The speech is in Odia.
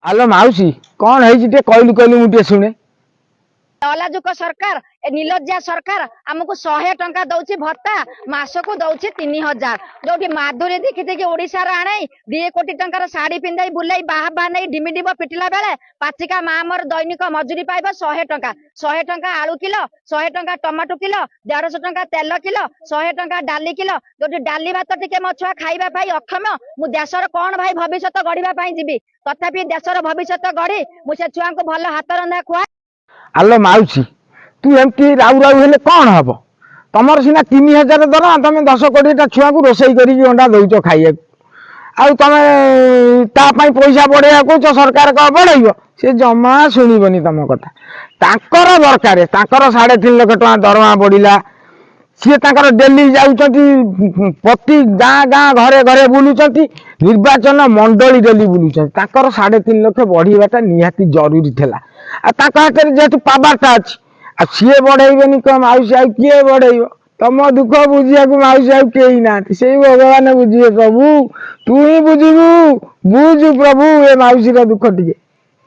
ଆଲୋ ମାଉସୀ, କଣ ହେଇଛି ଟିକେ କହିଲୁ କହିଲୁ, ମୁଁ ଟିକେ ଶୁଣେ। ଅଲାଜୁକ ସରକାର, ଏ ନିଲଜ୍ଜା ସରକାର ଆମକୁ 100 ଟଙ୍କା ଦଉଛି ଭତ୍ତା, ମାସକୁ ଦଉଛି 3000। ଯୋଉଠି ମାଧୁରୀ ଦୀକ୍ଷିତ ଓଡିଶାର ଆଣେଇ 2 କୋଟି ଟଙ୍କାର ଶାଢୀ ପିନ୍ଧାଇ ବୁଲେଇ ବାହା ବାହା ନେଇ ଡିମି ଡିମ ପିଟିଲା ବେଳେ ପାଚିକା ମା ମୋର ଦୈନିକ ମଜୁରୀ ପାଇବ 100 ଟଙ୍କା। 100 ଟଙ୍କା ଆଳୁ କିଲୋ, 100 ଟଙ୍କା ଟମାଟୋ କିଲୋ, 150 ଟଙ୍କା ତେଲ କିଲୋ, 100 ଟଙ୍କା ଡାଲି କିଲୋ। ଯୋଉଠି ଡାଲି ଭାତ ଟିକେ ମୋ ଛୁଆ ଖାଇବା ପାଇଁ ଅକ୍ଷମ, ମୁଁ ଦେଶର କଣ ଭାଇ ଭବିଷ୍ୟତ ଗଢିବା ପାଇଁ ଯିବି? ତଥାପି ଦେଶର ଭବିଷ୍ୟତ ଗଢି ମୁଁ ସେ ଛୁଆଙ୍କୁ ଭଲ ହାତ ରନ୍ଧା ଖୁଆ ଆଲୋ ମାଉସୀ, ତୁ ଏମିତି ରାଉ ରାଉ ହେଲେ କଣ ହବ? ତମର ସିନା 3000 ଦରମା, ତମେ 10 କୋଡ଼ିଏଟା ଛୁଆଙ୍କୁ ରୋଷେଇ କରିକି ଅଣ୍ଡା ଦଉଛ ଖାଇବାକୁ। ଆଉ ତମେ ତା ପାଇଁ ପଇସା ବଢେଇବାକୁ କହୁଛ, ସରକାର କଣ ବଢେଇବ? ସେ ଜମା ଶୁଣିବନି ତମ କଥା। ତାଙ୍କର ଦରକାର, ତାଙ୍କର 3.5 ଲକ୍ଷ ଟଙ୍କା ଦରମା ବଢିଲା। ସିଏ ତାଙ୍କର ଡେଲି ଯାଉଛନ୍ତି, ପ୍ରତି ଗାଁ ଗାଁ ଘରେ ଘରେ ବୁଲୁଛନ୍ତି, ନିର୍ବାଚନ ମଣ୍ଡଳୀ ଡେଲି ବୁଲୁଛନ୍ତି। ତାଙ୍କର 3.5 ଲକ୍ଷ ବଢିବାଟା ନିହାତି ଜରୁରୀ ଥିଲା। ଆଉ ତାଙ୍କ ହାତରେ ଯେହେତୁ ପାୱାରଟା ଅଛି, ଆଉ ସିଏ ବଢେଇବେନି କଣ ମାଉସୀ, ଆଉ କିଏ ବଢେଇବ? ତମ ଦୁଃଖ ବୁଝିବାକୁ ମାଉସୀ ଆଉ କେହି ନାହାନ୍ତି, ସେଇ ଭଗବାନ ବୁଝିବେ। ପ୍ରଭୁ, ତୁ ହିଁ ବୁଝିବୁ, ବୁଝୁ ପ୍ରଭୁ ଏ ମାଉସୀର ଦୁଃଖ ଟିକେ।